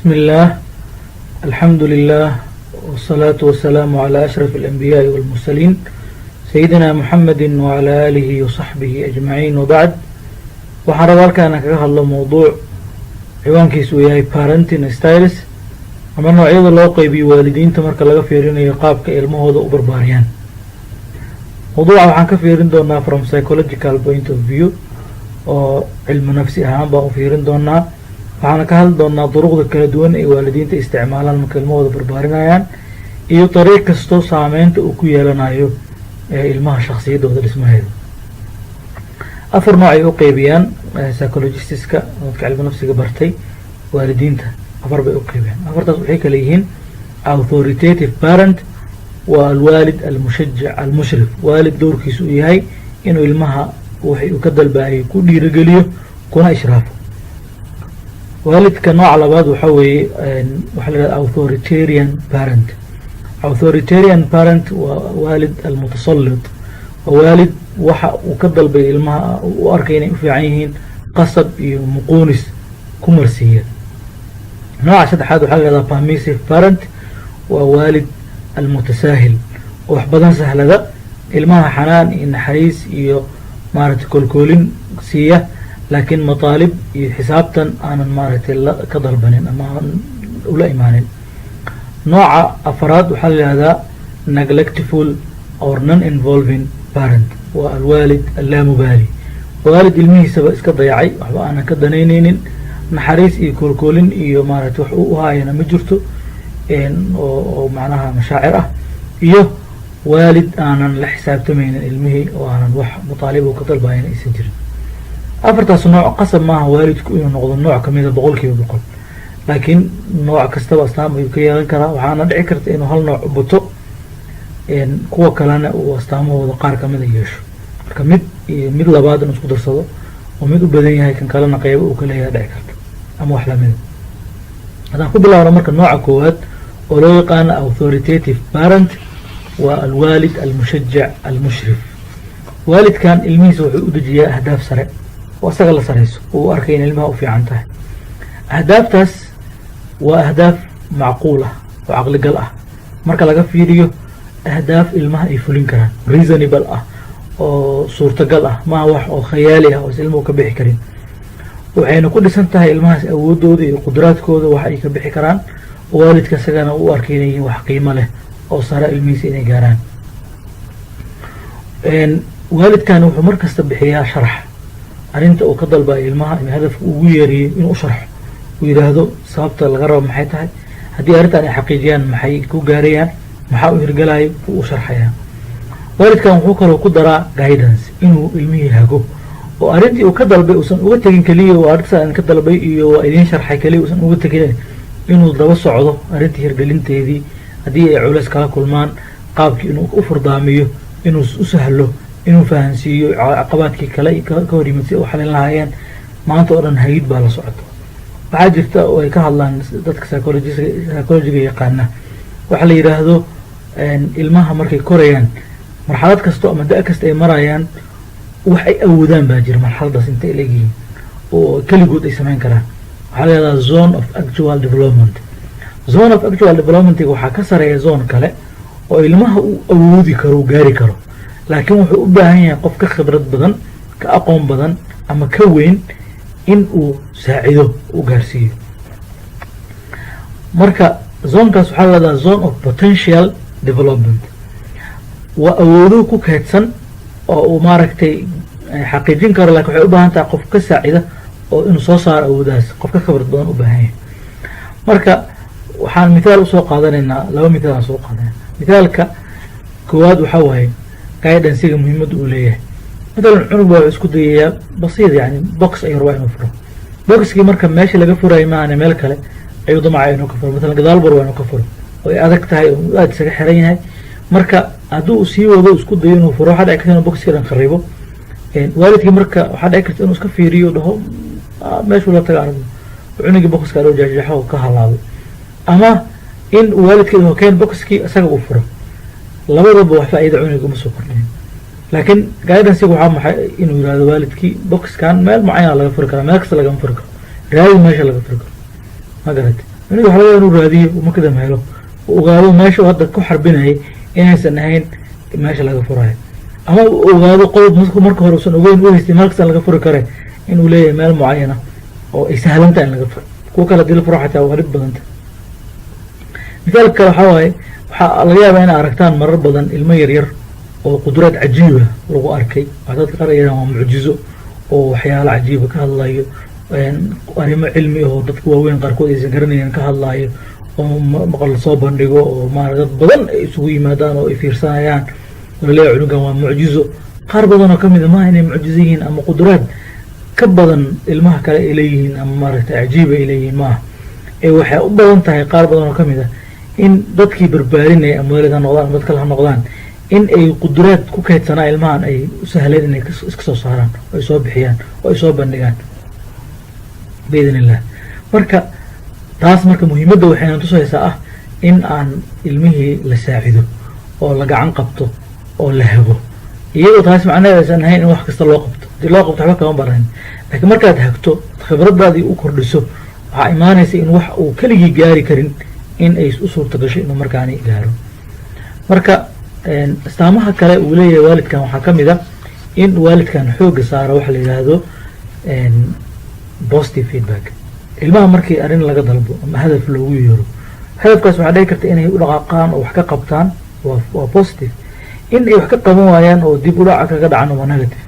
بسم الله، الحمد لله، والصلاة والسلام على أشرف الأنبياء والمرسلين، سيدنا محمد وعلى آله وصحبه أجمعين، وبعد. Waxaan rabaa halkaan kaga hadlo mowduuc ciwaankiisu uu yahay parenting styles, ama noocyada loo qeybiyo waalidiinta marka laga fiirinayo qaabka ilmahooda u barbaariyaan. Mawduuca waxaan ka fiirin doonaa from psychological point of view, oo cilmu nafsi ahaan baan u fiirin doonaa. Waxaana ka hadli doonaa duruqda kala duwan ay waalidiinta isticmaalaan marka ilmahooda barbaarinayaan iyo dariiq kastoo saameynta uu ku yeelanayo ee ilmaha shakhsiyaddooda dhismaheeda. Afar nooc ay u qeybiyaan psychologistiska, dadka cilmu nafsiga bartay. Waalidiinta afar bay u qeybiyaan. Afartaas waxay kala yihiin: authoritative parent, waa alwaalid almushajic almushrif, waalid dowrkiisu uu yahay inuu ilmaha waxay uu ka dalbaayay ku dhiirigeliyo kuna ishraafo. Waalidka nooca labaad waxaa weeye waxaa la yihahda authoritarian parent. Authoritarian parent waa waalid almutasallit, waa waalid waxa uu ka dalbay ilmaha u arkay inay u fiican yihiin qasab iyo muquunis ku marsiiya. Nooca saddexaad waxaa la yihahdaa permissive parent, waa waalid almutasaahil, oo wax badan sahlada ilmaha, xanaan iyo naxariis iyo maaragtay koolkoolin siiya, laakiin mataalib iyo xisaabtan aanan maaragtay ka dalbanin ama aan ula imaanin. Nooca afaraad waxaa la yihahdaa neglectful or non involving parent, waa alwaalid allaamubaali, waalid ilmihiisaba iska dayacay, waxba aanan ka danaynaynin, naxariis iyo koolkoolin iyo maaragtay wax u haayana ma jirto oo macnaha mashaacir ah, iyo waalid aanan la xisaabtamaynin ilmihii oo aanan wax mutaalib u ka dalbayan aysan jirin. Afartaas nooc qasab maaha waalidku inuu noqdo nooc kamida 100%, laakiin nooc kastaba astaam ayuu ka yeelan karaa. Waxaana dhici karta inuu hal nooc bato, kuwa kalena uu astaamahooda qaar kamida yeesho. Marka mid iyo mid labaad inuu isku darsado oo mid u badan yahay, kan kalena qeybo uu ka leeyahay dhici karta ama wax lamida. Haddaan ku bilaabno marka nooca koowaad oo loo yaqaano authoritative parent, waa alwaalid almushajac almushrif. Waalidkan ilmihiisa wuxuu u dejiyaa ahdaaf sare oo asaga la sareyso, oo u arkay in ilmaha u fiican tahay. Ahdaaftaas waa ahdaaf macquul ah oo caqligal ah marka laga fiiriyo, ahdaaf ilmaha ay fulin karaan, reasonable ah oo suurtagal ah, maaha wax oo khayaali ah oo is ilmuhu ka bixi karin. Waxayna ku dhisan tahay ilmahaas awoodooda iyo qudraadkooda wax ay ka bixi karaan, oo waalidka isagana u arkay inay yihiin wax qiimo leh oo sare ilmihiisa inay gaaraan. Waalidkan wuxuu mar kasta bixiyaa sharax arrinta uu ka dalbayo ilmaha ama hadafka ugu yeeriyey, inuu u sharxo, uu yidhaahdo sababta laga rabo maxay tahay, haddii arrintan ay xaqiijiyaan maxay ku gaarayaan, maxaa u hirgalayo, wuu u sharxayaa. Waalidkan wuxuu kaloo ku daraa guidance, inuu ilmihii hago oo arrintii uu ka dalbay uusan uga tegin keliya oo arrintaas ka dalbay iyo waa idiin sharxay keliya uusan uga tegin, inuu daba socdo arrintii hirgelinteedii. Haddii ay culeys kala kulmaan, qaabkii inuu u furdaamiyo, inuu u sahlo, inuu fahansiiyo caqabaadkii kale ka hor yimid si u xalin lahaayeen. Maanta oo dhan hayid baa la socota. Waxaa jirta oo ay ka hadlaan dadka psychologyga yaqaana, waxaa la yidhaahdo ilmaha markay korayaan, marxalad kasto ama da- kasta ay marayaan, wax ay awoodaan baa jira marxaladaas intay leegyihiin oo keligood ay samayn karaan. Waxaa la yihahdaa zone of actual development. Zone of actual developmentiga waxaa ka sareeya zone kale oo ilmaha uu awoodi karo, u gaari karo, laakiin wuxuu u baahan yahay qof ka khibrad badan, ka aqoon badan ama ka weyn in uu saacido, u gaarsiiyo. Marka zonekaas waxaa la yihahdaa zone of potential development. Waa awoodo ku keydsan oo uu maaragtay xaqiijin karo, lakin waxay u baahan tahay qof ka saacida oo inuu soo saaro awoodahaas, qof ka khibrad badan u baahan yahay. Marka waxaan mithaal usoo qaadanaynaa, laba mithaal aan soo qaadanayna. Mithaalka koowaad waxaa waaye guidancega muhiimadda uu leeyahay. Matalan, cunug baa wuxuu isku dayayaa basiid, yani box ayuu rabaa inuu furo. Boxkii marka meesha laga furayo maahane, meel kale ayuu damcaya inuu ka furo. Matalan, gadaal bar waa inuu ka furo oo ay adag tahay oo aada isaga xiran yahay. Marka hadduu sii wado isku dayo inuu furo, waxaa dhici karta inuu boxkii dhan kharibo. Waalidkii marka waxaa dhici karta inuu iska fiiriyo, dhaho meeshuu la taga aragno, cunugii boxka loo jeexjeexo oo ka halaabo, ama in waalidkii dhaho keen boxkii, isaga uu furo. Labadaba wax faa'iida cunuga uma soo kordhin. Laakiin guidancega waxaa maxay? Inuu yihahdo waalidkii: boxkan meel mucayana laga furi karaa, meel kasta lagama furi karo, raadi meesha laga furi karo. Ma garatay? Cunuga waxa laga yaaba inuu raadiyo, uu markadam helo, uu ogaado meesha uu hadda ku xarbinayay inaysan ahayn meesha laga furayo, ama uu ogaado qodob marka hore usan ogeyn, u haystay meel kastaan laga furi kare, inuu leeyahay meel mucayana oo ay sahlantahay in laga furo. Kuwa kale hadii la furo xataa waa dhib badanta. Mithaalka kale waxaa waaye, waxaa laga yaabaa inay aragtaan marar badan ilmo yar yar oo qudraad cajiiba lagu arkay. Waxaa dadka qaar yidhahan waa mucjizo, oo waxyaalo cajiiba ka hadlayo, arrimo cilmi ahoo dadka waaweyn qaarkood aysan garanaynin ka hadlayo, oo maqal soo bandhigo, oo maara dad badan ay isugu yimaadaan oo ay fiirsanayaan, laleeyahay cunugan waa mucjizo. Qaar badan oo kamid a maaha inay mucjizo yihiin ama qudraad ka badan ilmaha kale ay leeyihiin ama maaragtay cajiiba ay leeyihiin, maaha. Ee waxay u badan tahay qaar badan oo kamid ah in dadkii barbaarinaya, ama waalid ha noqdaan ama dad kale ha noqdaan, in ay qudraad ku kaydsanaa ilmahan ay u sahleen inay iska soo saaraan oo ay soo bixiyaan oo ay soo bandhigaan biidn illah. Marka taas marka muhiimadda waxayna tusaysaa ah in aan ilmihii la saacido oo la gacan qabto oo la hago, iyadoo taas macnaheed aysan ahayn in wax kasta loo qabto. Hadii loo qabto waxba kama baranin, laakiin markaad hagto, khibradaadii u kordhiso, waxaa imaanaysa in wax uu keligii gaari karin in ay u suurta gasho inuu markaani gaaro. Marka astaamaha kale uu leeyahay waalidkan waxaa ka mid a in waalidkan xoogga saaro waxa la yidhaahdo positive feedback. Ilmaha markii arrin laga dalbo ama hadaf loogu yeero, hadafkaas waxaa dhici karta inay u dhaqaaqaan oo wax ka qabtaan, waa positive. In ay wax ka qaban waayaan oo dib u dhaca kaga dhacan waa negative.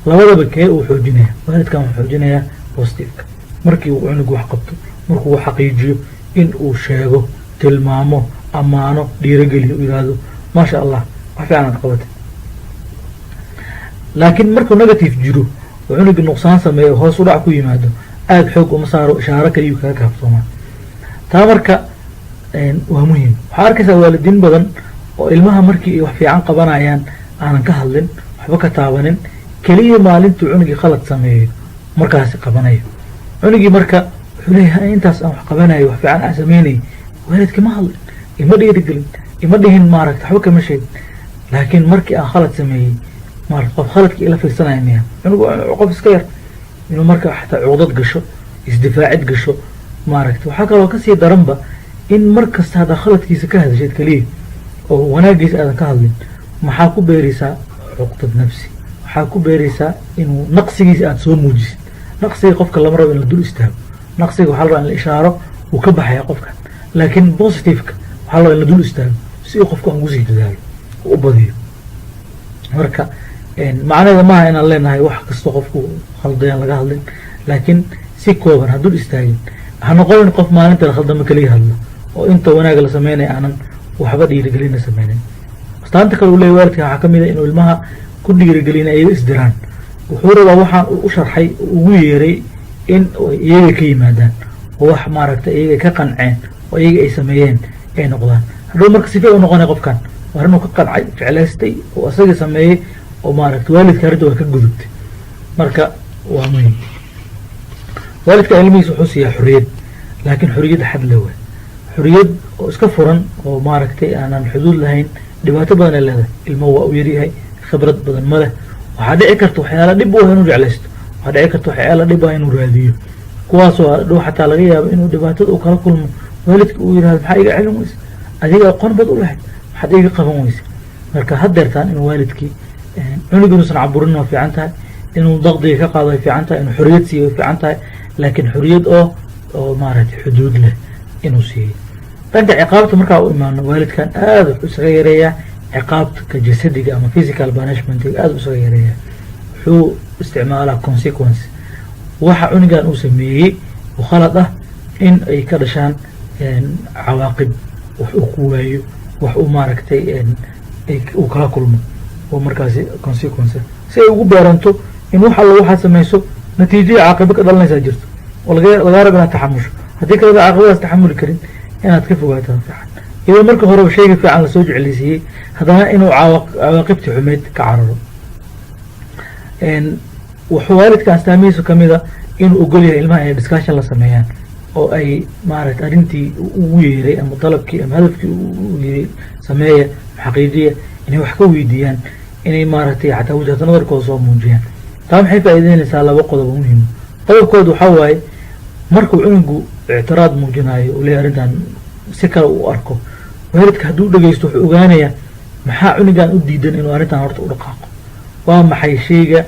Labadaba kee uu xoojinaya? Waalidkan wuxuu xoojinayaa positiveka. Markii uu cunugu wax qabto, markuu wax xaqiijiyo, in uu sheego, tilmaamo, ammaano, dhiirogeliyo, u yidhaahdo "Maasha Allah, wax fiican aad qabatay." Laakiin markuu negative jiro oo cunugi nuqsaan sameeyo, hoos u dhac ku yimaado, aada xoog uma saaro, ishaaro kaliyu kaga kaaftoomaa. Taa marka waa muhiim. Waxaa arkaysaa waalidiin badan oo ilmaha markii ay wax fiican qabanayaan aanan ka hadlin, waxba ka taabanin, keliya maalintuu cunugii khalad sameeyo markaasi qabanayo. Cunugii marka wuxuu leeyahay, "Intaas aan wax qabanayo, wax fiican aan sameynay, waalidka ma hadlin, ima dhiirigelin, ima dhihin, maaragta, waxba kama sheegin. Laakiin markii aan khalad sameeyey, maarata, qof khaladkii ila fiirsanaya miya?" Cunugu qof iska yar inuu marka xataa cuqdad gasho, isdifaacid gasho, maaragta. Waxaa kaloo kasii daranba in mar kasta haddaa khaladkiisa ka hadasheed keliya oo wanaagiisa aadan ka hadlin, maxaa ku beeraysaa? Cuqdad nafsi. Waxaa ku beeraysaa inuu naqsigiisa aada soo muujisid. Naqsiga qofka lama rabo in la dul istaago. Naqsiga waxaa la rabaa in la ishaaro, wuu ka baxaya qofkan. Laakiin positiveka waxaa la rabaa in la dul istaago si uu qofka ugu sii dadaalo, u badiyo. Marka macnaheeda maaha inaan leenahay wax kasta qofku khaldayaan laga hadlin, laakiin si kooban ha dul istaagin. Ha noqonin qof maalinta la khaldamo keliya hadla oo inta wanaaga la sameynaya aanan waxba dhiirigelina sameynin. Astaanta kale uu leeyahy waalidka waxaa kamid a inuu ilmaha ku dhiirigelina iyaga isdiraan. Wuxuu rabaa waxaan uu u sharxay, ugu yeeray, in iyaga ka yimaadaan oo wax maaragtay iyaga ka qanceen oo iyaga ay sameeyeen ay noqdaan. Hadhow marka sifee u noqonay qofkan? Waa arrin uu ka qancay, jeclaystay oo isaga sameeyey, oo maaragtay waalidka arrinta waa ka gudubtay. Marka waa muhiim. Waalidka ilmihiisa wuxuu siiyaa xorriyad, laakiin xorriyad xad le waay. Xorriyad oo iska furan oo maaragtay aanan xuduud lahayn dhibaato badan ay leedahay. Ilmo waa u yaryahay, khibrad badan ma leh. Waxaa dhici karta waxyaala dhib u ah inuu jeclaysto, waxaa dhici karta waxyaala dhib ah inuu raadiyo, kuwaasoo dhow xataa laga yaabo inuu dhibaatada uu kala kulmo. Waalidka uu yihahdo, "Maxaa iga celin weyse? Adiga aqoon bad u lahayd, maxaad iga qaban weyse?" Marka haddeertaan inuu waalidkii cunug inuusan caburin waa fiican tahay, inuu daqdiga ka qaado way fiican tahay, inuu xorriyad siiyo way fiican tahay, laakiin xorriyad oo maaragtay xuduud leh inuu siiyo. Dhanka ciqaabta markaa u imaano, waalidkan aada wuxuu isaga yareeyaa ciqaabta ka jasadiga ama physical punishmentiga, aada u isaga yareeyaa. Wuxuu isticmaalaa consequence. Waxa cunugan uu sameeyey oo khalad ah in ay ka dhashaan cawaaqib, wax uu ku waayo, wax uu maaragtay uu kala kulmo oo markaasi consequence, si ay ugu beeranto in wax alla waxaad samayso natiijo iyo caaqibo ka dhalanaysaa jirto oo lagaa rabo inaad taxamusho. Haddii kaleda caaqibadaas taxamuli karin, inaad ka fogaato fiican. Iyadoo marka horeba shayga fiican lasoo jeclaysiiyey, haddana inuu cawaaqibtii xumeyd ka cararo. Wuxuu waalidka astaamihiisu kamid a inuu ogol yahay ilmaha inay discussion la sameeyaan oo ay maaragtay arrintii ugu yeeray ama dalabkii ama hadafkii uu yiri sameeya, xaqiijiya, inay wax ka weydiiyaan, inay maaragtay xataa wajhata nadarkooda soo muujiyaan. Taa maxay faa'iideynaysaa? Laba qodob oo muhiim. Qodobkooda waxaa waaye Markuu cunugu ictiraad muujinayo, uu leeyahay arrintan si kale uu arko, waalidka hadduu dhegeysto, wuxuu ogaanayaa maxaa cunugan u diidan inuu arrintan horta u dhaqaaqo, waa maxay shayga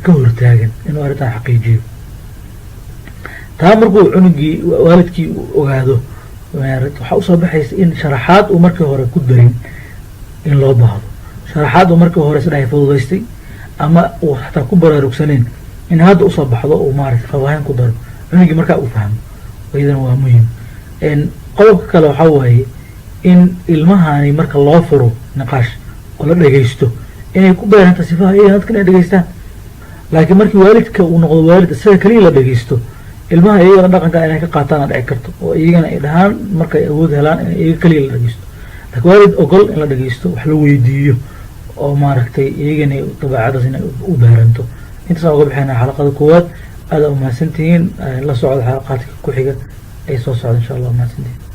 ka hortaagan inuu arrintan xaqiijiyo. Taa markuu cunugii waalidkii ogaado, waxaa usoo baxaysa in sharaxaad uu markii hore ku darin in loo baahdo, sharaxaad uu markii hore isdhahay fududaystay ama uu xataa ku baraarugsaneen in hadda usoo baxdo, uu maaragtay faahfaahin ku daro, cunugii markaa uu fahmo, iyadana waa muhim. Qodobka kale waxaa waaye in ilmahani marka loo furo niqaash oo la dhegeysto, inay ku beeranta sifaha iyaga dadka inay dhegeystaan. Laakiin markii waalidka uu noqdo waalid isaga keliya la dhegeysto, ilmaha iyagana dhaqanka inay ka qaataan dhici karto, oo iyagana ay dhahaan markay awood helaan in iyaga keliya la dhegeysto. Laakiin waalid ogol in la dhegeysto, wax la weydiiyo, oo maaragtay iyagana dabeecadaas inay u beeranto. Intaasaan uga bixinaa xalaqada koowaad. Aada umahadsantihiin. La socda xalaqaadka ku xiga ay soo socda, insha Allah. Umahadsantihiin.